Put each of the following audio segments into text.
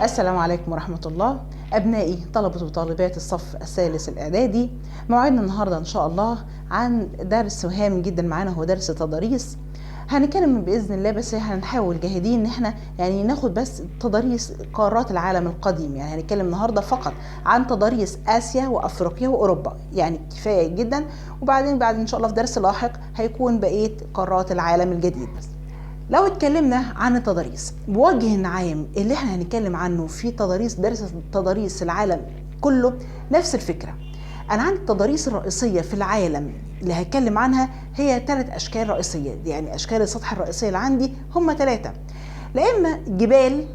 السلام عليكم ورحمة الله. أبنائي طلبة وطالبات الصف الثالث الإعدادي، موعدنا النهاردة إن شاء الله عن درس هام جدا معانا، هو درس تضاريس. هنتكلم بإذن الله، بس هنحاول جاهدين إن احنا يعني ناخد بس تضاريس قارات العالم القديم. يعني هنتكلم النهاردة فقط عن تضاريس آسيا وأفريقيا وأوروبا، يعني كفاية جدا. وبعدين بعد إن شاء الله في درس لاحق هيكون بقية قارات العالم الجديد. لو اتكلمنا عن التضاريس بوجه عام، اللي احنا هنتكلم عنه في تضاريس درس تضاريس العالم كله نفس الفكرة. انا عندي التضاريس الرئيسية في العالم اللي هتكلم عنها هي 3 اشكال رئيسية، يعني اشكال السطح الرئيسية اللي عندي هم 3. لا اما جبال،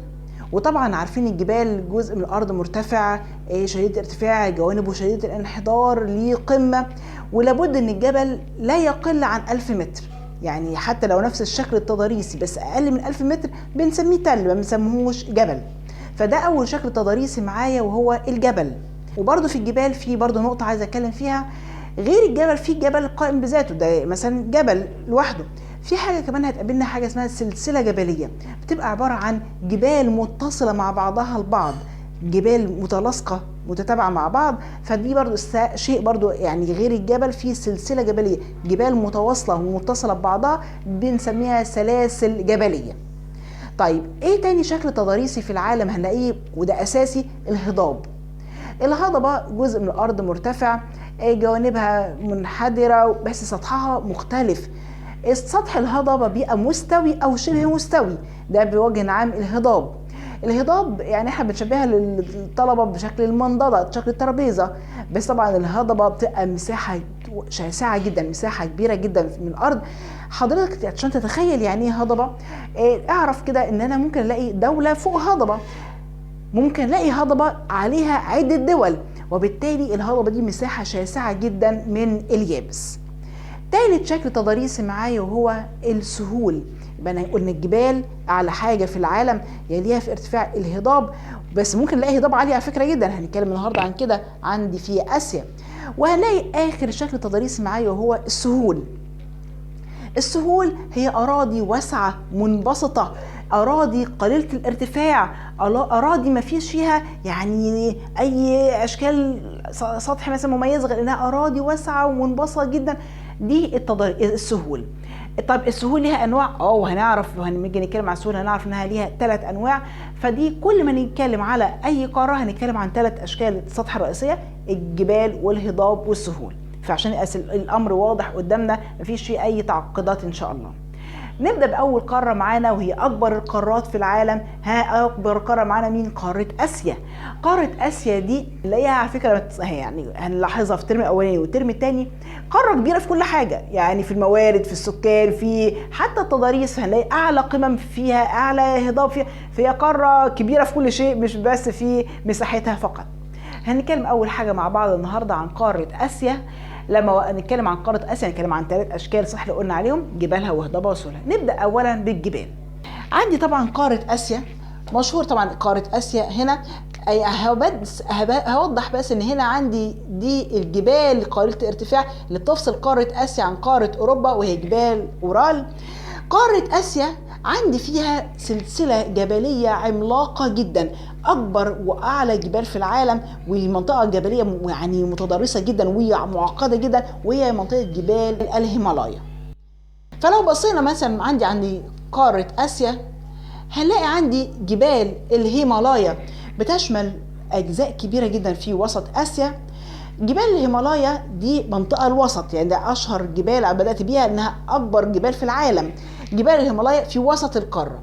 وطبعا عارفين الجبال جزء من الارض مرتفع شديد الارتفاع، جوانبه شديدة الانحدار، ليه قمة، ولابد ان الجبل لا يقل عن 1000 متر. يعني حتى لو نفس الشكل التضاريسي بس اقل من 1000 متر بنسميه تل، ما بنسميهوش جبل. فده اول شكل تضاريسي معايا وهو الجبل. وبرده في الجبال في برده نقطة عايزه اتكلم فيها، غير الجبل في جبل قائم بذاته، ده مثلا جبل لوحده. في حاجة كمان هتقابلنا، حاجة اسمها سلسلة جبلية، بتبقى عبارة عن جبال متصلة مع بعضها البعض، جبال متلاصقه متتابعة مع بعض. فدي برضو شيء برضو يعني غير الجبل، في سلسلة جبلية، جبال متواصلة ومتصله ببعضها، بنسميها سلاسل جبلية. طيب ايه تاني شكل تضاريسي في العالم هنلاقيه وده اساسي؟ الهضاب. الهضبه جزء من الارض مرتفع، جوانبها منحدره بس سطحها مختلف. سطح الهضبه بيبقى مستوي او شبه مستوي، ده بوجه عام الهضاب. الهضاب يعني احنا بنشبهها للطلبة بشكل المنضده، شكل الترابيزة، بس طبعا الهضبه بتبقى مساحة شاسعه جدا، مساحة كبيرة جدا من الارض. حضرتك عشان تتخيل يعني ايه هضبه، اعرف كده ان انا ممكن الاقي دولة فوق هضبه، ممكن الاقي هضبه عليها عده دول، وبالتالي الهضبه دي مساحة شاسعه جدا من اليابس. تالت شكل تضاريسي معايا وهو السهول. يبقى انا قلنا الجبال اعلى حاجة في العالم، يليها في ارتفاع الهضاب، بس ممكن نلاقي هضاب عالي على فكرة جدا، هنتكلم النهارده عن كده عندي في اسيا. وهنلاقي اخر شكل تضاريسي معايا وهو السهول. السهول هي اراضي واسعة منبسطه، اراضي قليله الارتفاع، اراضي ما فيش فيها يعني اي اشكال سطح مثلا مميز، غير انها اراضي واسعة ومنبسطه جدا. دي السهول. طب السهول ليها انواع، وهنعرف وهنيجي نتكلم على السهول هنعرف انها ليها 3 انواع. فدي كل ما نتكلم على اي قارة هنتكلم عن 3 اشكال السطح الرئيسية، الجبال والهضاب والسهول. فعشان الامر واضح قدامنا، مفيش فيه اي تعقيدات ان شاء الله. نبدا باول قارة معانا وهي اكبر القارات في العالم. ها، اكبر قارة معانا مين؟ قارة اسيا. قارة اسيا دي نلاقيها على فكرة يعني هنلاحظها في الترم الاولاني والترم الثاني، قارة كبيرة في كل حاجة، يعني في الموارد، في السكان، في حتى التضاريس هنلاقي اعلى قمم فيها، اعلى هضاب فيها، فهي قارة كبيرة في كل شيء مش بس في مساحتها فقط. هنتكلم اول حاجة مع بعض النهارده عن قارة اسيا. لما نتكلم عن قارة آسيا نتكلم عن 3 أشكال صح اللي قلنا عليهم، جبالها وهضابها وسهولها. نبدأ أولا بالجبال. عندي طبعا قارة آسيا، مشهور طبعا قارة آسيا هنا. هوضح بس إن هنا عندي دي الجبال قليلة الارتفاع اللي بتفصل قارة آسيا عن قارة أوروبا، وهي جبال أورال. قارة آسيا عندي فيها سلسلة جبلية عملاقة جدا، أكبر وأعلى جبال في العالم، ومنطقة جبلية يعني متضارسة جدا ومعقدة جدا، وهي منطقة جبال الهيمالايا. فلو بصينا مثلا عندي قارة آسيا، هنلاقي عندي جبال الهيمالايا بتشمل أجزاء كبيرة جدا في وسط آسيا. جبال الهيمالايا دي منطقة الوسط، يعني ده أشهر جبال بدأت بيها إنها أكبر جبال في العالم. جبال الهيمالايا في وسط القارة.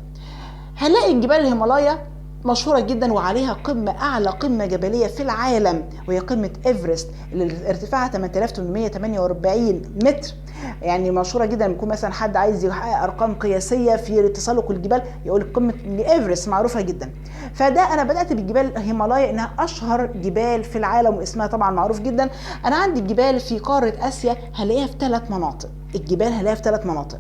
هنلاقي جبال الهيمالايا مشهورة جدا وعليها قمة، أعلى قمة جبلية في العالم، وهي قمة إيفرست اللي ارتفاعها 8848 متر. يعني مشهورة جدا، بيكون مثلا حد عايز يحقق أرقام قياسية في تسلق الجبال يقول قمة إيفرست معروفة جدا. فده أنا بدأت بالجبال الهيمالايا إنها أشهر جبال في العالم واسمها طبعا معروف جدا. أنا عندي الجبال في قارة آسيا هلاقيها في 3 مناطق. الجبال هلاقيها في 3 مناطق.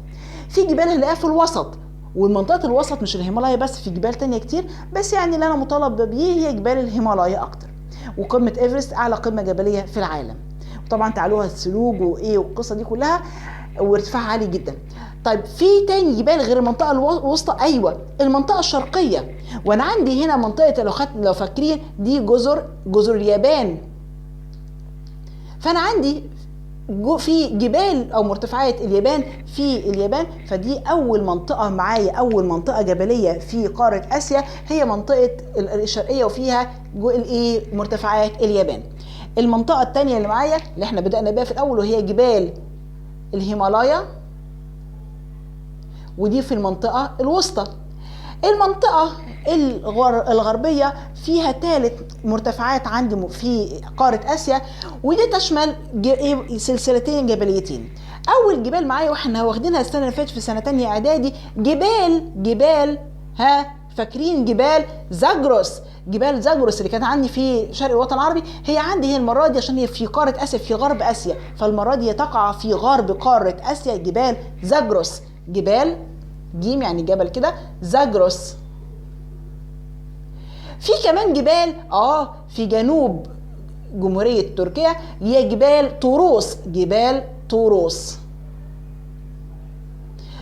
في جبال هلاقيها في الوسط، والمنطقة الوسط مش الهيمالايا بس، في جبال تانية كتير، بس يعني اللي أنا مطالب بيه هي جبال الهيمالايا أكتر. وقمة إيفرست أعلى قمة جبلية في العالم، وطبعا تعلوها الثلوج وإيه والقصة دي كلها، وارتفاعها عالي جدا. طيب في تاني جبال غير المنطقة الوسطى؟ ايوه، المنطقة الشرقية. وانا عندي هنا منطقة لو فاكرين دي جزر اليابان. فانا عندي في جبال او مرتفعات اليابان في اليابان، فدي اول منطقة معايا، اول منطقة جبلية في قارة اسيا هي منطقة الشرقية، وفيها الايه؟ مرتفعات اليابان. المنطقة الثانية اللي معايا اللي احنا بدأنا بيها في الاول وهي جبال الهيمالايا، ودي في المنطقة الوسطى. المنطقة الغربية فيها ثالث مرتفعات عندي في قارة آسيا، ودي تشمل سلسلتين جبليتين. أول جبال معايا واحنا واخدينها السنة اللي فاتت في سنة تانية إعدادي، جبال ها فاكرين جبال زاجروس. جبال زاجروس اللي كانت عندي في شرق الوطن العربي، هي عندي هي المرة دي عشان هي في قارة آسيا، في غرب آسيا، فالمرة دي تقع في غرب قارة آسيا جبال زاجروس. جبال جيم يعني جبل كده، زاجروس. في كمان جبال في جنوب جمهورية تركيا، هي جبال طوروس. جبال طوروس.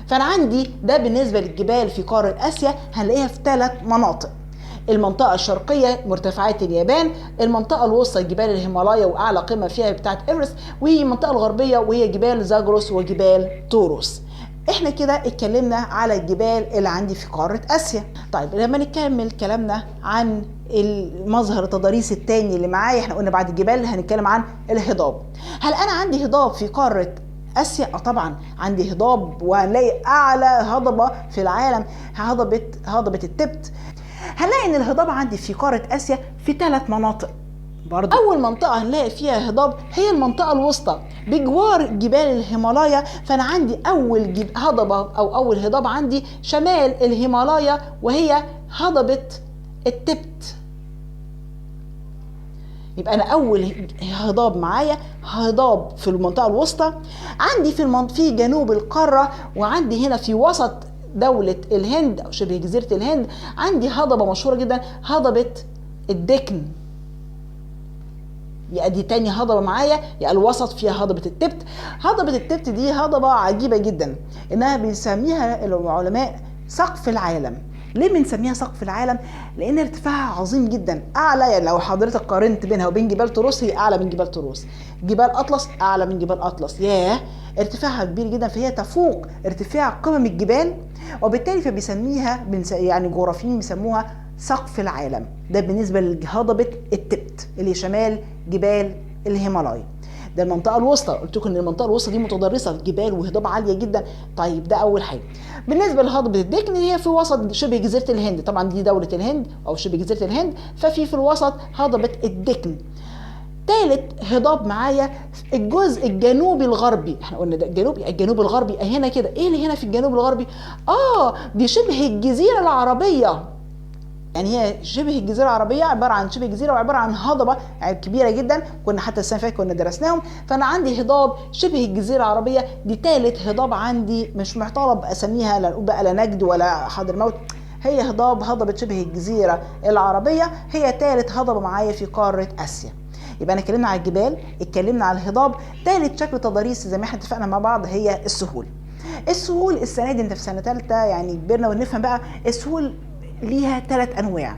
فأنا عندي ده بالنسبة للجبال في قارة آسيا هنلاقيها في 3 مناطق: المنطقة الشرقية مرتفعات اليابان، المنطقة الوسطى جبال الهيمالايا وأعلى قمة فيها بتاعت إيفرست، والمنطقة الغربية وهي جبال زاجروس وجبال طوروس. احنا كده اتكلمنا على الجبال اللي عندي في قارة آسيا. طيب لما نكمل كلامنا عن المظهر التضاريسي التاني اللي معايا، احنا قلنا بعد الجبال هنتكلم عن الهضاب. هل انا عندي هضاب في قارة آسيا؟ طبعا عندي هضاب، وهنلاقي اعلى هضبة في العالم هضبة التبت. هنلاقي ان الهضاب عندي في قارة آسيا في 3 مناطق برضو. أول منطقة هنلاقي فيها هضاب هي المنطقة الوسطى بجوار جبال الهيمالايا. فأنا عندي أول هضبة أو أول هضاب عندي شمال الهيمالايا وهي هضبة التبت. يبقى أنا أول هضاب معايا هضاب في المنطقة الوسطى. عندي في جنوب القارة، وعندي هنا في وسط دولة الهند أو شبه جزيرة الهند عندي هضبة مشهورة جدا، هضبة الدكن. يبقى دي تاني هضبة معايا، يبقى الوسط فيها هضبة التبت. هضبة التبت دي هضبة عجيبة جدا، انها بنسميها العلماء سقف العالم. ليه بنسميها سقف العالم؟ لان ارتفاعها عظيم جدا، اعلى، يعني لو حضرتك قارنت بينها وبين جبال طروس هي اعلى من جبال طروس، جبال اطلس اعلى من جبال اطلس. ياه، ارتفاعها كبير جدا، فهي تفوق ارتفاع قمم الجبال، وبالتالي فبيسميها يعني جغرافيين بيسموها سقف العالم. ده بالنسبة لهضبه التبت اللي شمال جبال الهيمالايا. ده المنطقة الوسطى، قلت لكم ان المنطقة الوسطى دي متضرسه جبال وهضاب عالية جدا. طيب ده اول حاجة. بالنسبة لهضبه الدكن هي في وسط شبه جزيرة الهند، طبعا دي دولة الهند او شبه جزيرة الهند، ففي الوسط هضبه الدكن. ثالث هضاب معايا الجزء الجنوبي الغربي، احنا قلنا ده الجنوبي، الجنوب الغربي هنا كده، ايه اللي هنا في الجنوب الغربي؟ دي شبه الجزيرة العربية. يعني هي شبه الجزيرة العربية عبارة عن شبه جزيرة وعبارة عن هضبه كبيرة جدا، كنا حتى السنة اللي فاتت كنا درسناهم. فانا عندي هضاب شبه الجزيرة العربية، دي ثالث هضاب عندي، مش محترم اسميها لا نقول بقى لا نجد ولا حضرموت، هي هضاب هضبه شبه الجزيرة العربية، هي ثالث هضبه معايا في قارة اسيا. يبقى انا اتكلمنا على الجبال، اتكلمنا على الهضاب. ثالث شكل تضاريسي زي ما احنا اتفقنا مع بعض هي السهول. السهول السنة دي انت في سنة ثالثة يعني كبرنا ونفهم بقى السهول ليها 3 انواع.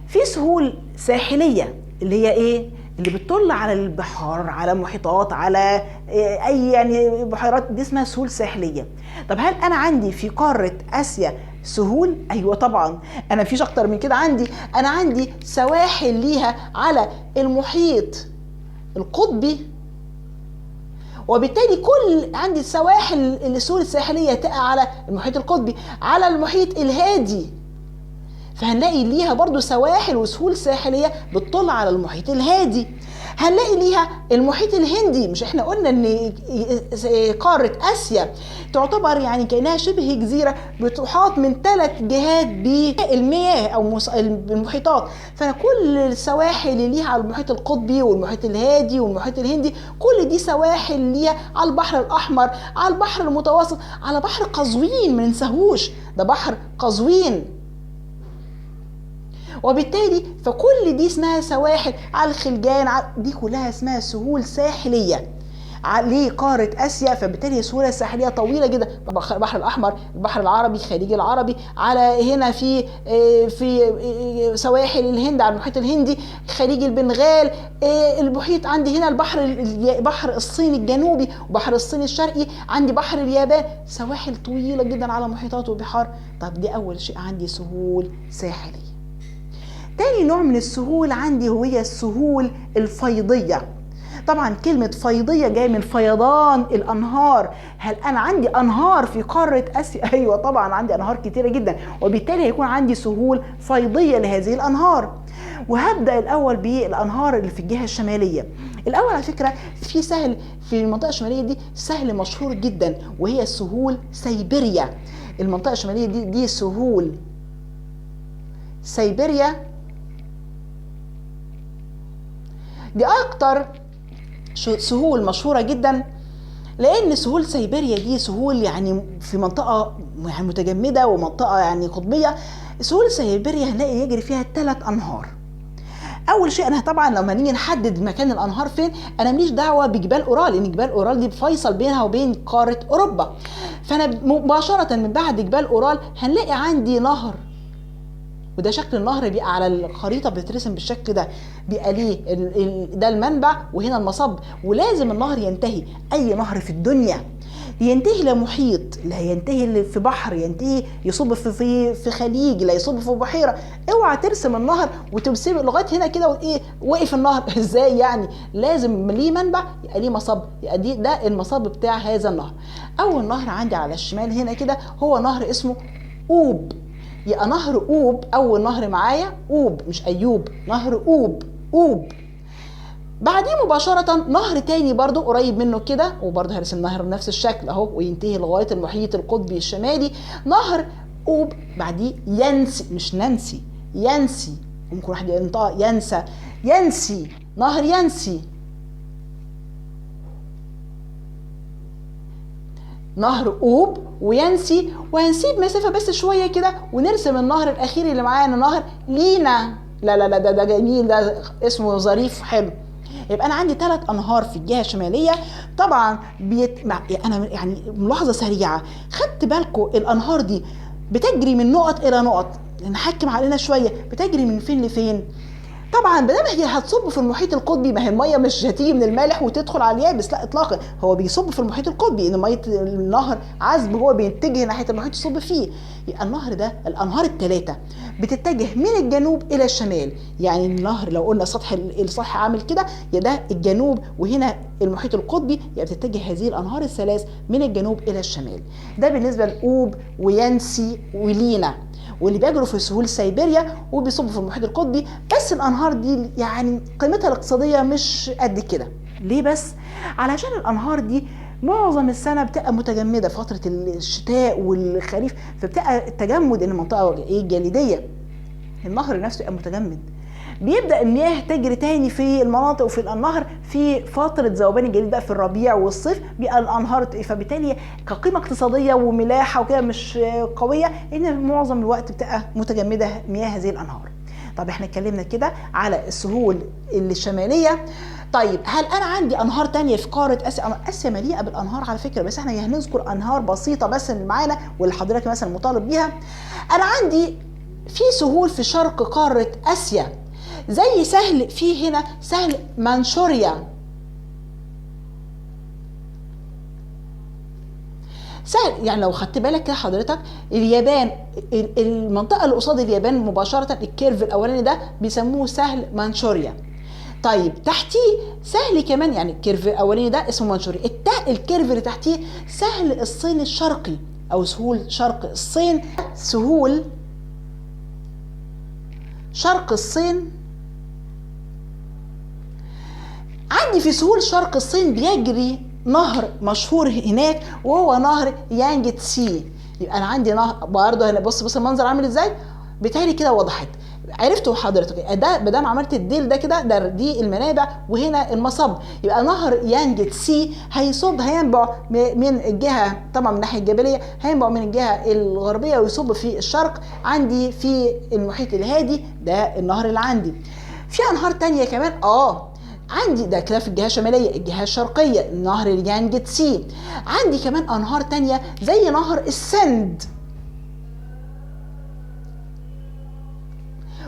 في سهول ساحليه اللي هي ايه؟ اللي بتطل على البحار، على محيطات، على اي يعني بحيرات، دي اسمها سهول ساحليه. طب هل انا عندي في قارة اسيا سهول؟ ايوه طبعا، انا مفيش اكتر من كده عندي. انا عندي سواحل ليها على المحيط القطبي، وبالتالي كل عندي السواحل السهول الساحلية تقع على المحيط القطبي، على المحيط الهادي، فهنلاقي ليها برضو سواحل وسهول ساحلية بتطل على المحيط الهادي. هنلاقي ليها المحيط الهندي، مش احنا قلنا ان قارة اسيا تعتبر يعني كأنها شبه جزيرة بتحاط من 3 جهات بالمياه او المحيطات، فانا كل السواحل اللي ليها على المحيط القطبي والمحيط الهادي والمحيط الهندي كل دي سواحل ليها على البحر الاحمر، على البحر المتوسط، على بحر قزوين، ما ننساهوش ده بحر قزوين. وبالتالي فكل دي اسمها سواحل، على الخلجان، دي كلها اسمها سهول ساحلية. لقاره اسيا، فبالتالي السهول الساحلية طويلة جدا، البحر الاحمر، البحر العربي، الخليج العربي، على هنا في سواحل الهند على المحيط الهندي، خليج البنغال، المحيط عندي هنا البحر، بحر الصين الجنوبي وبحر الصين الشرقي، عندي بحر اليابان، سواحل طويلة جدا على محيطات وبحار. طب دي اول شيء عندي سهول ساحليه. تاني نوع من السهول عندي هي السهول الفيضيه. طبعا كلمة فيضية جاية من فيضان الأنهار. هل أنا عندي أنهار في قارة آسيا؟ أيوة طبعا عندي أنهار كتيرة جدا، وبالتالي هيكون عندي سهول فيضية لهذه الأنهار. وهبدأ الأول بالأنهار اللي في الجهة الشمالية. الأول على فكرة في سهل في المنطقة الشمالية دي، سهل مشهور جدا وهي سهول سيبيريا. المنطقة الشمالية دي سهول سيبيريا، دي أكتر سهول مشهورة جدا، لأن سهول سيبيريا دي سهول يعني في منطقة يعني متجمدة ومنطقة يعني قطبية. سهول سيبيريا هنلاقي يجري فيها 3 أنهار. أول شيء أنا طبعا لما نيجي نحدد مكان الأنهار فين، أنا ماليش دعوة بجبال أورال، لأن جبال أورال دي بفيصل بينها وبين قارة أوروبا. فأنا مباشرة من بعد جبال أورال هنلاقي عندي نهر، وده شكل النهر بيبقى على الخريطة بتترسم بالشكل ده، بيبقى ليه ده المنبع وهنا المصب، ولازم النهر ينتهي. أي نهر في الدنيا ينتهي لمحيط، لا ينتهي في بحر، ينتهي يصب في خليج، لا يصب في بحيرة. اوعى ترسم النهر وترسم لغاية هنا كده وايه وقف النهر ازاي يعني؟ لازم ليه منبع يبقى ليه مصب، يبقى ده المصب بتاع هذا النهر. أول نهر عندي على الشمال هنا كده هو نهر اسمه أوب. يبقى نهر أوب أول نهر معايا، أوب مش أيوب، نهر أوب، أوب. بعديه مباشرة نهر تاني برضو قريب منه كده، وبرضو هرسم نهر بنفس الشكل أهو، وينتهي لغاية المحيط القطبي الشمالي، نهر أوب. بعديه ينسي، مش نانسي، ينسي، ممكن واحد ينطق ينسى، ينسي، نهر ينسي، نهر أوب وينسي. وهنسيب مسافة بس شوية كده ونرسم النهر الأخير اللي معانا، نهر لينا. لا لا لا، ده جميل، ده اسمه ظريف حلو. يبقى أنا عندي 3 أنهار في الجهة الشمالية. طبعا أنا يعني ملاحظة سريعة، خدت بالكم الأنهار دي بتجري من نقط إلى نقط، نحكم علينا شوية، بتجري من فين لفين؟ طبعا ما دام هي هتصب في المحيط القطبي، ما هي المية مش هتيجي من المالح وتدخل على اليابس، لا اطلاقا، هو بيصب في المحيط القطبي، ان مية النهر عذب هو بيتجه ناحية المحيط يصب فيه. يبقى النهر ده، الانهار الثلاثة بتتجه من الجنوب الى الشمال. يعني النهر لو قلنا سطح السطح عامل كده، يا ده الجنوب وهنا المحيط القطبي، يبقى بتتجه هذه الانهار الثلاث من الجنوب الى الشمال. ده بالنسبة لاوب وينسي ولينا، واللي بيجروا في سهول سيبيريا وبيصبوا في المحيط القطبي. بس الانهار دي يعني قيمتها الاقتصادية مش قد كده. ليه بس؟ علشان الانهار دي معظم السنة بتبقى متجمده فترة الشتاء والخريف، فبتبقى التجمد ان المنطقة ايه جليديه، النهر نفسه يبقى متجمد. بيبدا المياه تجري تاني في المناطق وفي النهر في فترة ذوبان الجليد بقى في الربيع والصيف، بيبقى الانهار، فبالتالي كقيمه اقتصادية وملاحه وكده مش قوية، لان معظم الوقت بتبقى متجمده مياه هذه الانهار. طب احنا اتكلمنا كده على السهول الشمالية. طيب هل انا عندي انهار تانية في قارة اسيا؟ اسيا مليئة بالانهار على فكرة، بس احنا هنذكر انهار بسيطة بس اللي معانا واللي حضرتك مثلا مطالب بيها. انا عندي في سهول في شرق قارة اسيا، زي سهل في هنا سهل منشوريا، سهل يعني لو خدت بالك كده حضرتك اليابان، المنطقة اللي قصاد اليابان مباشرة ال curve الاولاني ده بيسموه سهل منشوريا. طيب تحتيه سهل كمان، يعني ال curve الاولاني ده اسمه منشوريا، ال curve اللي تحتيه سهل الصين الشرقي او سهول شرق الصين، سهول شرق الصين. عندي في سهول شرق الصين بيجري نهر مشهور هناك وهو نهر يانج تسي. يبقى انا عندي نهر برضه هنا، بص بص المنظر عامل ازاي، بتهيألي كده وضحت، عرفتوا حضرتك ده ما دام عملت الديل ده كده، ده دي المنابع وهنا المصب. يبقى نهر يانج تسي هيصب، هينبع من الجهة طبعا من الناحية الجبلية، هينبع من الجهة الغربية ويصب في الشرق عندي في المحيط الهادي، ده النهر اللي عندي. في انهار تانية كمان، عندي ده كده في الجهة الشمالية. الجهة الشرقية نهر اليانجتسي. عندي كمان انهار تانية زي نهر السند،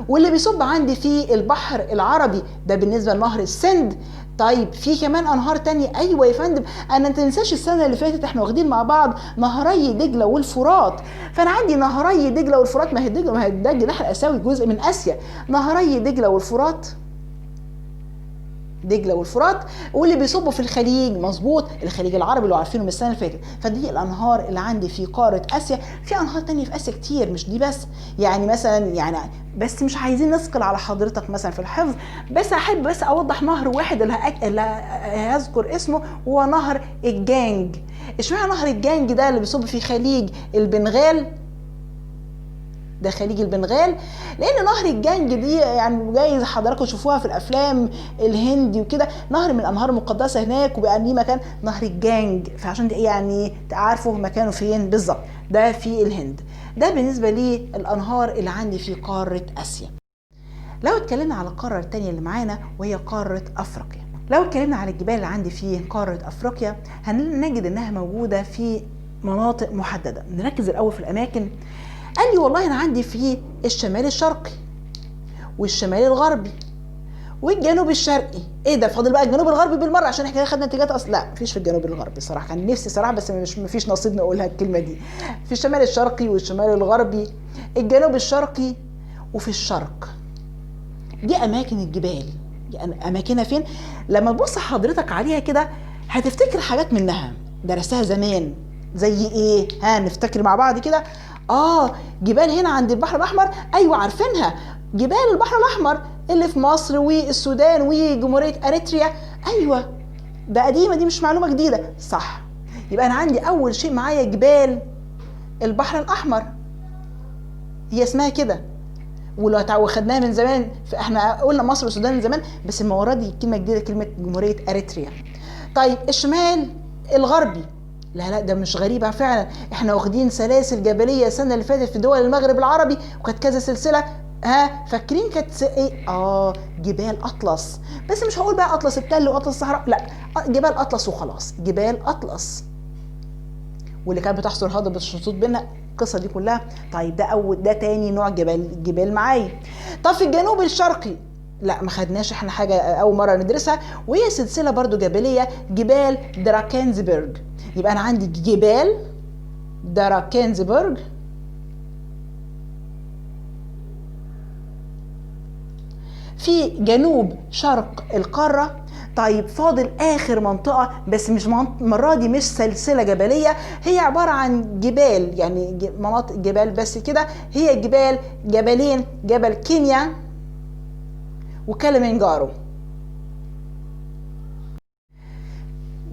واللي بيصب عندي في البحر العربي، ده بالنسبة لنهر السند. طيب في كمان انهار تانية؟ ايوه يا فندم، انا ما تنساش السنة اللي فاتت احنا واخدين مع بعض نهري دجله والفرات، فانا عندي نهري دجله والفرات، ما هي دجله، ما هي ده الجناح الاسيوي جزء من اسيا، نهري دجله والفرات، دجله والفرات، واللي بيصبوا في الخليج، مظبوط، الخليج العربي اللي عارفينه من السنة اللي فاتت. فدي الانهار اللي عندي في قارة اسيا. في انهار تانية في اسيا كتير، مش دي بس، يعني مثلا، يعني بس مش عايزين نثقل على حضرتك مثلا في الحفظ، بس احب بس اوضح نهر واحد اللي هذكر اسمه، هو نهر الجانج. اشمعنى نهر الجانج ده اللي بيصب في خليج البنغال؟ ده خليج البنغال، لان نهر الجانج دي يعني جايز حضراتكم تشوفوها في الافلام الهندي وكده، نهر من الانهار المقدسة هناك، وبقى ليه مكان نهر الجانج، فعشان يعني تعرفوا مكانه فين بالظبط، ده في الهند. ده بالنسبة للانهار اللي عندي في قارة اسيا. لو اتكلمنا على القارة الثانية اللي معانا وهي قارة افريقيا، لو اتكلمنا على الجبال اللي عندي في قارة افريقيا هنجد انها موجودة في مناطق محددة. نركز الاول في الاماكن. قال لي والله انا عندي في الشمال الشرقي والشمال الغربي والجنوب الشرقي. ايه ده، فاضل بقى الجنوب الغربي بالمرة عشان احنا خدنا اتجاهات اصلا. لا مفيش في الجنوب الغربي صراحة، كان نفسي صراحة بس مش مفيش نصيب نقولها الكلمة دي. في الشمال الشرقي والشمال الغربي، الجنوب الشرقي، وفي الشرق. دي اماكن الجبال. يعني اماكنها فين؟ لما تبص حضرتك عليها كده هتفتكر حاجات منها درستها زمان. زي ايه؟ ها نفتكر مع بعض كده. جبال هنا عند البحر الاحمر، ايوه عارفينها، جبال البحر الاحمر اللي في مصر والسودان وجمهوريه اريتريا، ايوه ده قديمة، دي مش معلومة جديدة، صح. يبقى انا عندي اول شيء معايا جبال البحر الاحمر، هي اسمها كده، ولو خدناها من زمان، فاحنا قلنا مصر والسودان من زمان، بس المرة دي كلمة جديدة، كلمة جمهورية اريتريا. طيب الشمال الغربي، لا لا ده مش غريبة فعلا، احنا واخدين سلاسل جبلية السنة اللي فاتت في دول المغرب العربي، وكانت كذا سلسلة، ها فاكرين كانت ايه؟ جبال اطلس، بس مش هقول بقى اطلس التل واطلس الصحراء، لا جبال اطلس وخلاص، جبال اطلس، واللي كانت بتحصر هضبة الشطوط بينا، القصة دي كلها. طيب ده اول، ده تاني نوع جبال معايا. طب في الجنوب الشرقي، لا ما خدناش احنا حاجة اول مرة ندرسها، وهي سلسلة برضو جبلية، جبال دراكنزبرج. يبقى انا عندي جبال دراكنزبرج في جنوب شرق القارة. طيب فاضل اخر منطقة، بس مش المرة دي مش سلسلة جبلية، هي عبارة عن جبال، يعني مناطق جبال بس كده، هي جبال، جبلين، جبل كينيا وكليمنجارو.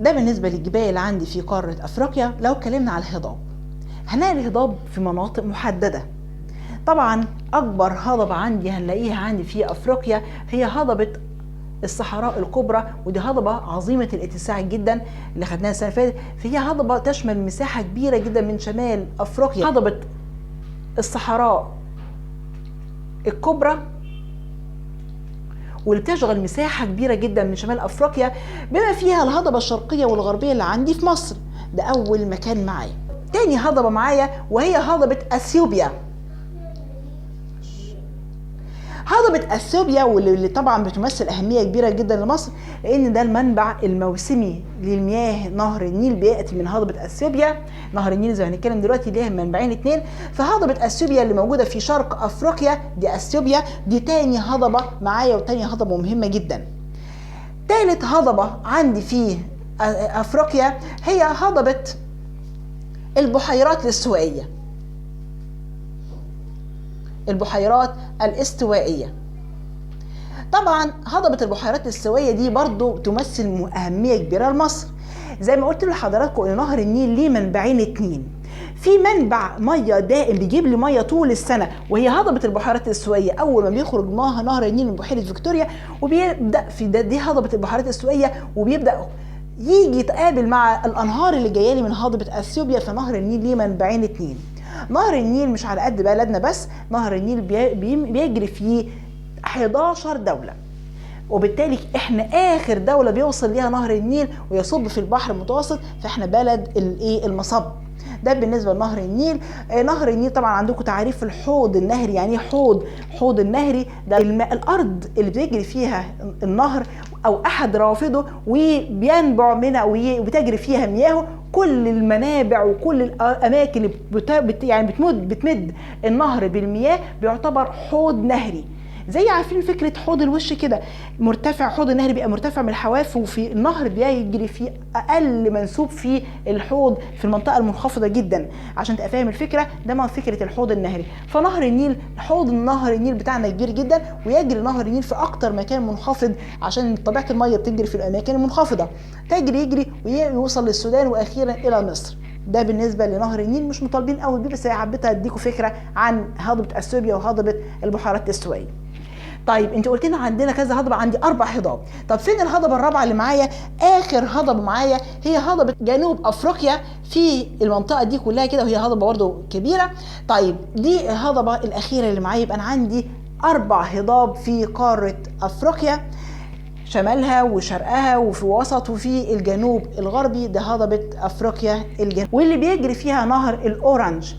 ده بالنسبة للجبال عندي في قارة أفريقيا. لو اتكلمنا على الهضاب، هنلاقي الهضاب في مناطق محددة. طبعا أكبر هضبة عندي هنلاقيها عندي في أفريقيا هي هضبة الصحراء الكبرى، ودي هضبة عظيمة الاتساع جدا اللي خدناها السنة اللي فاتت، فهي هضبة تشمل مساحة كبيرة جدا من شمال أفريقيا. هضبة الصحراء الكبرى واللي بتشغل مساحة كبيرة جدا من شمال أفريقيا، بما فيها الهضبة الشرقية والغربية اللي عندي في مصر. ده أول مكان معايا. تاني هضبة معايا وهي هضبة أثيوبيا. هضبة أثيوبيا واللي طبعا بتمثل أهمية كبيرة جدا لمصر، لأن ده المنبع الموسمي للمياه، نهر النيل بيأتي من هضبة أثيوبيا. نهر النيل زي ما هنتكلم دلوقتي ليه منبعين اتنين. فهضبة أثيوبيا اللي موجودة في شرق أفريقيا، دي أثيوبيا، دي تاني هضبة معايا، وتاني هضبة مهمة جدا. تالت هضبة عندي في أفريقيا هي هضبة البحيرات الاستوائية. البحيرات الاستوائية. طبعا هضبة البحيرات الاستوائية دي برضو تمثل أهمية كبيرة لمصر. زي ما قلت لحضراتكم ان نهر النيل ليه منبعين اتنين، في منبع مية دائم بيجيب لي مية طول السنة وهي هضبه البحيرات الاستوائيه. اول ما بيخرج نهر النيل من بحيرة فيكتوريا وبيبدا في دي هضبه البحيرات الاستوائيه، وبيبدا يجي يتقابل مع الانهار اللي جاية لي من هضبه اثيوبيا. فنهر النيل ليه منبعين اتنين. نهر النيل مش على قد بلدنا بس، نهر النيل بيجري فيه 11 دولة. وبالتالي احنا اخر دولة بيوصل ليها نهر النيل ويصب في البحر المتوسط، فاحنا بلد الايه؟ المصب. ده بالنسبة لنهر النيل. نهر النيل طبعا عندكم تعريف الحوض النهري. يعني ايه حوض؟ حوض النهري ده الارض اللي بيجري فيها النهر او احد روافده وبينبع منها وبتجري فيها مياهه، كل المنابع وكل الاماكن اللي يعني بتمد النهر بالمياه بيعتبر حوض نهري. زي عارفين فكرة حوض الوش كده، مرتفع، حوض النهر بيبقى مرتفع من الحواف، وفي النهر بيجري في اقل منسوب في الحوض في المنطقة المنخفضة جدا، عشان تبقى فاهم الفكرة. ده ما فكرة الحوض النهري. فنهر النيل، حوض نهر النيل بتاعنا كبير جدا، ويجري نهر النيل في اكتر مكان منخفض عشان طبيعة المية بتجري في الاماكن المنخفضة، يجري ويوصل للسودان واخيرا الى مصر. ده بالنسبة لنهر النيل. مش مطالبين قوي بيه، بس حبيت اديكم فكرة عن هضبه اثيوبيا وهضبه البحيرات الاستوائيه. طيب انت قلت لنا عندنا كذا هضبه، عندي 4 هضاب. طب فين الهضبه الرابعة اللي معايا؟ اخر هضبه معايا هي هضبه جنوب افريقيا في المنطقة دي كلها كده، وهي هضبه برده كبيرة. طيب دي الهضبه الاخيرة اللي معايا. يبقى انا عندي 4 هضاب في قارة افريقيا، شمالها وشرقها وفي وسط وفي الجنوب الغربي. ده هضبه افريقيا الجنوب، واللي بيجري فيها نهر الاورنج.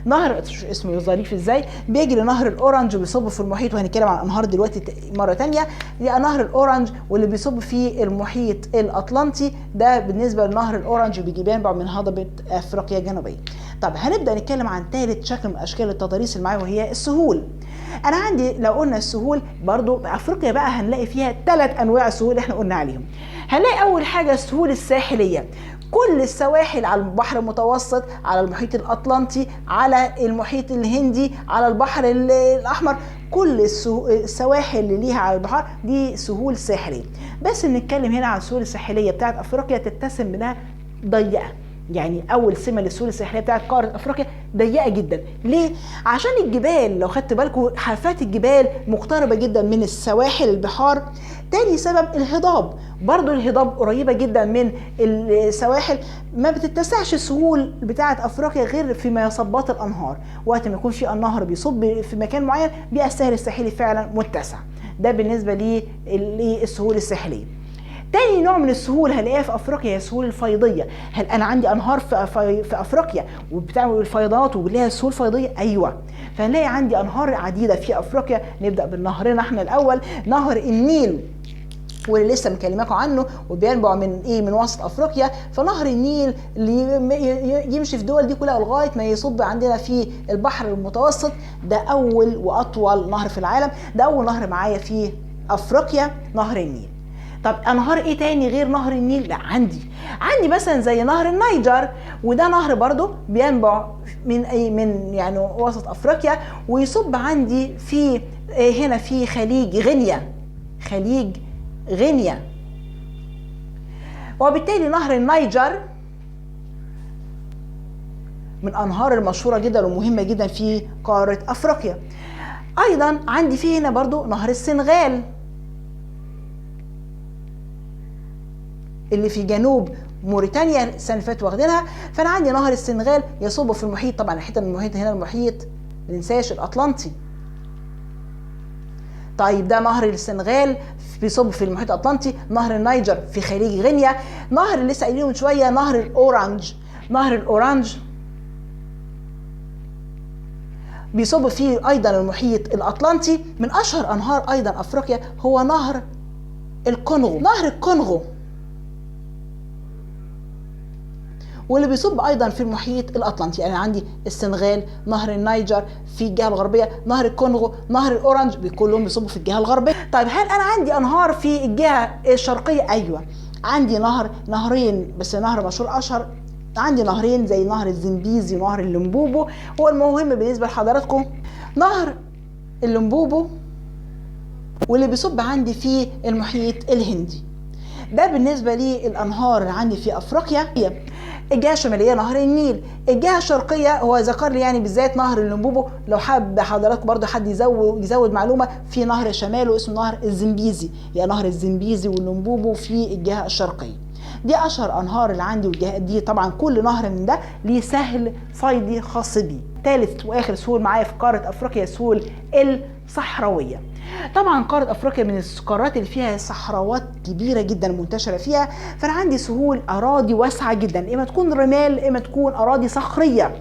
نهر اسمه ظريف ازاي، بيجري نهر الاورنج وبيصب في المحيط، وهنتكلم عن الانهار دلوقتي مرة ثانية. نهر الاورنج واللي بيصب في المحيط الاطلنطي، ده بالنسبة لنهر الاورنج بيجي بينبع من هضبه افريقيا الجنوبية. طب هنبدا نتكلم عن ثالث شكل من اشكال التضاريس اللي معايا، وهي السهول. انا عندي لو قلنا السهول برضو افريقيا بقى هنلاقي فيها 3 انواع سهول اللي احنا قلنا عليهم. هنلاقي اول حاجة السهول الساحلية، كل السواحل على البحر المتوسط، على المحيط الأطلنطي، على المحيط الهندي، على البحر الأحمر، كل السواحل اللي ليها على البحر دي سهول ساحلية. بس نتكلم هنا عن السهول الساحلية بتاعت أفريقيا، تتسم منها ضيقة. يعني اول سمه للسهول الساحلية بتاعت قارة افريقيا ضيقه جدا. ليه؟ عشان الجبال، لو خدت بالكم حافات الجبال مقتربه جدا من السواحل البحار. تاني سبب الهضاب، برضو الهضاب قريبه جدا من السواحل، ما بتتسعش السهول بتاعت افريقيا غير في مصبات الانهار. وقت ما يكون في النهر بيصب في مكان معين بيبقى السهل الساحلي فعلا متسع. ده بالنسبة للسهول الساحلية. تاني نوع من السهول هلاقيها في افريقيا هي السهول الفيضيه. هل انا عندي انهار في افريقيا وبتعمل الفيضانات وليها سهول فيضيه؟ ايوه. فهنلاقي عندي انهار عديدة في افريقيا. نبدا بالنهرين احنا الاول، نهر النيل واللي لسه مكلماكم عنه وبينبع من ايه؟ من وسط افريقيا. فنهر النيل اللي يمشي في الدول دي كلها لغاية ما يصب عندنا في البحر المتوسط، ده اول واطول نهر في العالم، ده اول نهر معايا في افريقيا، نهر النيل. طب انهار ايه تاني غير نهر النيل؟ لا عندي مثلا زي نهر النيجر، وده نهر برضو بينبع من اي من يعني وسط افريقيا ويصب عندي في هنا في خليج غينيا، خليج غينيا. وبالتالي نهر النيجر من انهار المشهورة جدا ومهمة جدا في قارة افريقيا. ايضا عندي في هنا برضو نهر السنغال اللي في جنوب موريتانيا، السنة اللي فاتت واخدينها. فانا عندي نهر السنغال يصب في المحيط، طبعا الحتة من المحيط هنا المحيط ما ننساش الاطلنطي. طيب ده نهر السنغال بيصب في المحيط الاطلنطي، نهر النيجر في خليج غينيا، نهر اللي لسه قايلينه من شوية نهر الاورانج، نهر الاورانج بيصب فيه ايضا المحيط الاطلنطي. من اشهر انهار ايضا افريقيا هو نهر الكونغو، نهر الكونغو واللي بيصب ايضا في المحيط الاطلنطي. يعني عندي السنغال، نهر النيجر في الجهة الغربية، نهر الكونغو، نهر الاورنج، كلهم بيصبوا في الجهة الغربية. طيب هل انا عندي انهار في الجهة الشرقية؟ ايوه عندي نهر، نهرين بس، نهر مشهور اشهر، عندي نهرين زي نهر الزمبيزي ونهر اللمبوبو. هو المهم بالنسبة لحضراتكم نهر اللمبوبو واللي بيصب عندي في المحيط الهندي. ده بالنسبة للانهار اللي عندي في افريقيا. الجهة الشمالية نهر النيل، الجهة الشرقية هو ذكر لي يعني بالذات نهر اللمبوبو. لو حاب حضراتكم برضو حد يزود معلومة، في نهر شماله اسمه نهر الزمبيزي، يعني نهر الزمبيزي واللمبوبو في الجهة الشرقية. دي اشهر انهار اللي عندي، والجهة دي طبعا كل نهر من ده ليه سهل فيضي خاص بيه. ثالث واخر سهول معايا في قارة افريقيا سهول الصحراوية. طبعا قارة افريقيا من القارات اللي فيها صحراوات كبيرة جدا منتشرة فيها، فانا عندي سهول اراضي واسعة جدا، اما تكون رمال اما تكون اراضي صخريه.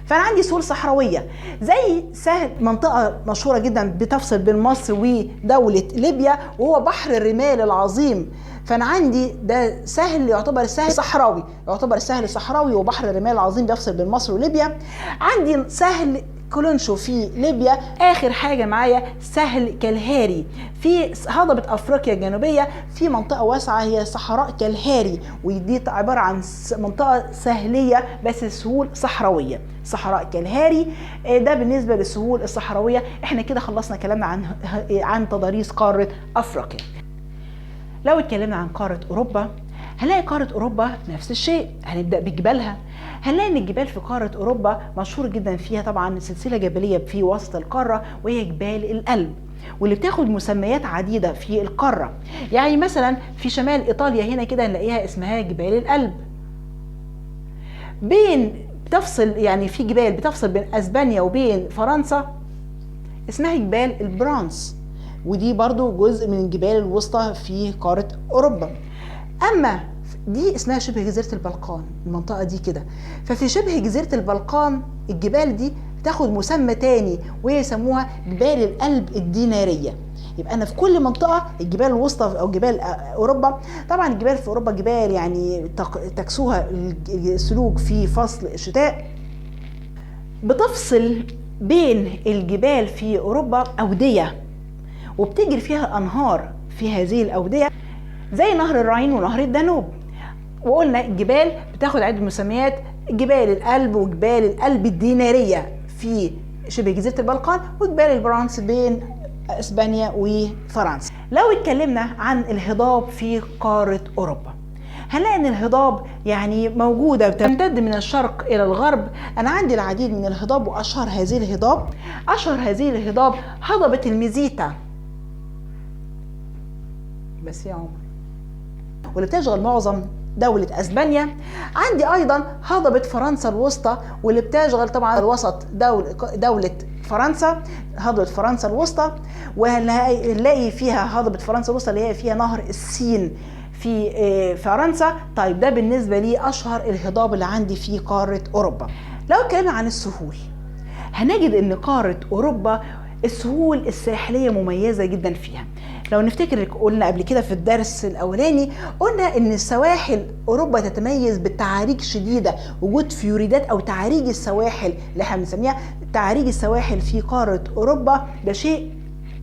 فانا عندي سهول صحراويه زي سهل منطقة مشهورة جدا بتفصل بين مصر ودولة ليبيا وهو بحر الرمال العظيم. فانا عندي ده سهل يعتبر سهل صحراوي، يعتبر سهل صحراوي وبحر الرمال العظيم بيفصل بين مصر وليبيا. عندي سهل كولونشو في ليبيا. اخر حاجة معايا سهل كالهاري في هضبه افريقيا الجنوبية، في منطقة واسعة هي صحراء كالهاري، ودي عبارة عن منطقة سهليه بس سهول صحراويه، صحراء كالهاري. ده بالنسبة للسهول الصحراوية. احنا كده خلصنا كلامنا عن تضاريس قارة افريقيا. لو اتكلمنا عن قارة اوروبا هنلاقي قارة أوروبا نفس الشيء. هنبدأ بجبالها، هنلاقي إن الجبال في قارة أوروبا مشهور جدا فيها طبعا سلسلة جبلية في وسط القارة وهي جبال الألب، واللي بتاخد مسميات عديدة في القارة. يعني مثلا في شمال إيطاليا هنا كده هنلاقيها اسمها جبال الألب. بين بتفصل يعني في جبال بتفصل بين أسبانيا وبين فرنسا اسمها جبال البرانس، ودي برضو جزء من الجبال الوسطى في قارة أوروبا. أما دي اسمها شبه جزيرة البلقان، المنطقة دي كده. ففي شبه جزيرة البلقان الجبال دي تاخد مسمى تاني وهي يسموها جبال الألب الدينارية. يبقى أنا في كل منطقة الجبال الوسطى أو جبال أوروبا، طبعا الجبال في أوروبا جبال يعني تكسوها الثلوج في فصل الشتاء. بتفصل بين الجبال في أوروبا أودية وبتجري فيها أنهار في هذه الأودية زي نهر الراين ونهر الدانوب. وقلنا الجبال بتاخد عدة مسميات، جبال الألب وجبال الألب الدينارية في شبه جزيرة البلقان، وجبال البرانس بين اسبانيا وفرنسا. لو اتكلمنا عن الهضاب في قارة أوروبا هنلاقي ان الهضاب يعني موجودة بتمتد من الشرق الى الغرب. انا عندي العديد من الهضاب، واشهر هذه الهضاب، اشهر هذه الهضاب هضبة الميزيتا، بس يا عمر، واللي بتشغل معظم دولة اسبانيا. عندي ايضا هضبة فرنسا الوسطى واللي بتشغل طبعا الوسط دولة فرنسا، هضبة فرنسا الوسطى، وهنلاقي فيها هضبة فرنسا الوسطى اللي هي فيها نهر السين في فرنسا. طيب ده بالنسبة لي اشهر الهضاب اللي عندي في قارة اوروبا. لو اتكلمنا عن السهول هنجد ان قارة اوروبا السهول الساحلية مميزة جدا فيها. لو نفتكر قلنا قبل كده في الدرس الاولاني، قلنا ان سواحل اوروبا تتميز بالتعاريج شديدة، وجود فيوريدات او تعاريج السواحل اللي احنا بنسميها تعاريج السواحل في قارة اوروبا، ده شيء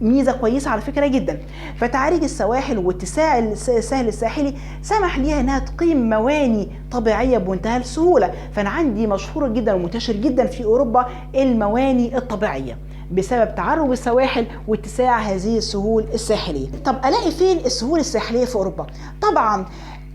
ميزة كويسة على فكرة جدا. فتعاريج السواحل واتساع السهل الساحلي سمح ليها انها تقيم مواني طبيعية بمنتهى السهولة. فانا عندي مشهورة جدا ومنتشر جدا في اوروبا المواني الطبيعية بسبب تعرج السواحل واتساع هذه السهول الساحلية. طب الاقي فين السهول الساحلية في اوروبا؟ طبعا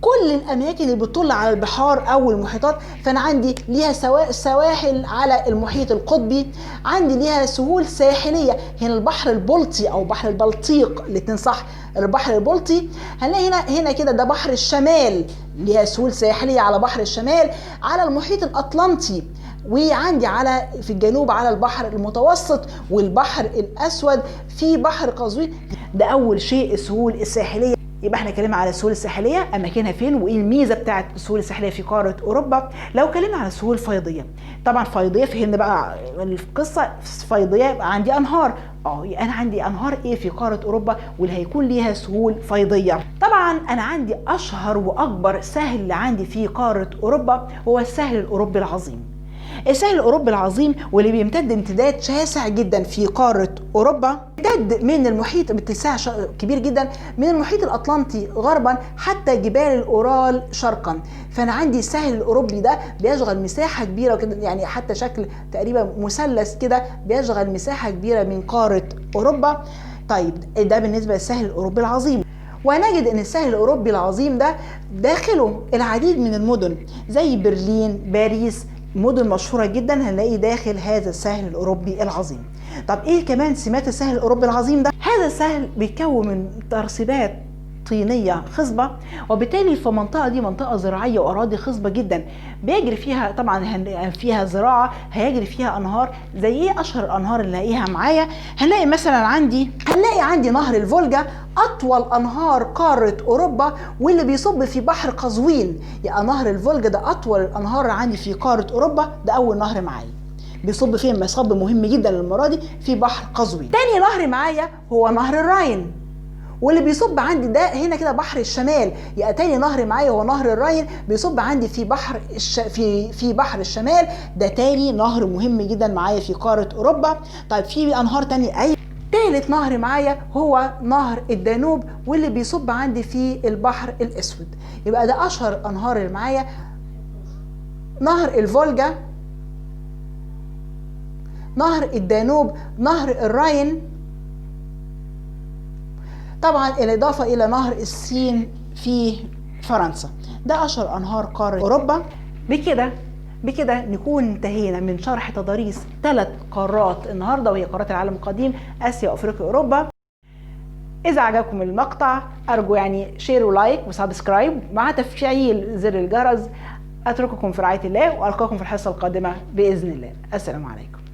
كل الاماكن اللي بتطل على البحار او المحيطات، فانا عندي ليها سواحل على المحيط القطبي، عندي ليها سهول ساحليه هنا البحر البلطي او بحر البلطيق، الاثنين صح، البحر البلطي. هنلاقي هنا كده ده بحر الشمال، ليها سهول ساحليه على بحر الشمال، على المحيط الاطلنطي، وعندي على في الجنوب على البحر المتوسط والبحر الاسود، في بحر قزوين. ده اول شيء السهول الساحلية. يبقى احنا اتكلمنا على السهول الساحلية اماكنها فين وايه الميزة بتاعه السهول الساحلية في قارة اوروبا. لو اتكلمنا على السهول الفيضيه، طبعا فيضيه فهمنا بقى القصة، فيضيه يبقى عندي انهار، انا عندي انهار ايه في قارة اوروبا واللي هيكون ليها سهول فيضيه؟ طبعا انا عندي اشهر واكبر سهل عندي في قارة اوروبا هو السهل الاوروبي العظيم. السهل الاوروبي العظيم واللي بيمتد امتداد شاسع جدا في قارة اوروبا، امتد من المحيط باتساع كبير جدا من المحيط الاطلنطي غربا حتى جبال الاورال شرقا. فانا عندي السهل الاوروبي ده بيشغل مساحة كبيرة وكده، يعني حتى شكل تقريبا مثلث كده بيشغل مساحة كبيرة من قارة اوروبا. طيب ده بالنسبة للسهل الاوروبي العظيم. ونجد ان السهل الاوروبي العظيم ده داخله العديد من المدن زي برلين، باريس، مدن مشهورة جدا هنلاقي داخل هذا السهل الأوروبي العظيم. طب ايه كمان سمات السهل الأوروبي العظيم ده؟ هذا السهل بيتكون من ترسيبات طينية خصبة، وبالتالي فالمنطقة دي منطقة زراعية وأراضي خصبة جدا، بيجري فيها طبعا فيها زراعة، هيجري فيها أنهار. زي إيه أشهر الأنهار اللي نلاقيها معايا؟ هنلاقي مثلا عندي نهر الفولجا، أطول أنهار قارة أوروبا واللي بيصب في بحر قزوين. يبقى نهر الفولجا ده أطول الأنهار عندي في قارة أوروبا، ده أول نهر معايا بيصب فين؟ مصب مهم جدا المرة دي في بحر قزوين. تاني نهر معايا هو نهر الراين، واللي بيصب عندي ده هنا كده بحر الشمال. يبقى تاني نهر معايا هو نهر الراين، بيصب عندي في بحر في بحر الشمال، ده تاني نهر مهم جدا معايا في قارة أوروبا. طيب في أنهار تانية؟ أي تالت نهر معايا هو نهر الدانوب، واللي بيصب عندي في البحر الأسود. يبقى ده أشهر أنهار اللي معايا، نهر الفولجا، نهر الدانوب، نهر الراين، طبعا الإضافة إلى نهر السين في فرنسا. ده أشهر أنهار قارة أوروبا. بكده نكون انتهينا من شرح تضاريس 3 قارات النهارده، وهي قارات العالم القديم، آسيا وأفريقيا وأوروبا. إذا عجبكم المقطع أرجو يعني share و like و subscribe مع تفعيل زر الجرس. أترككم في رعاية الله وألقاكم في الحصة القادمة بإذن الله. السلام عليكم.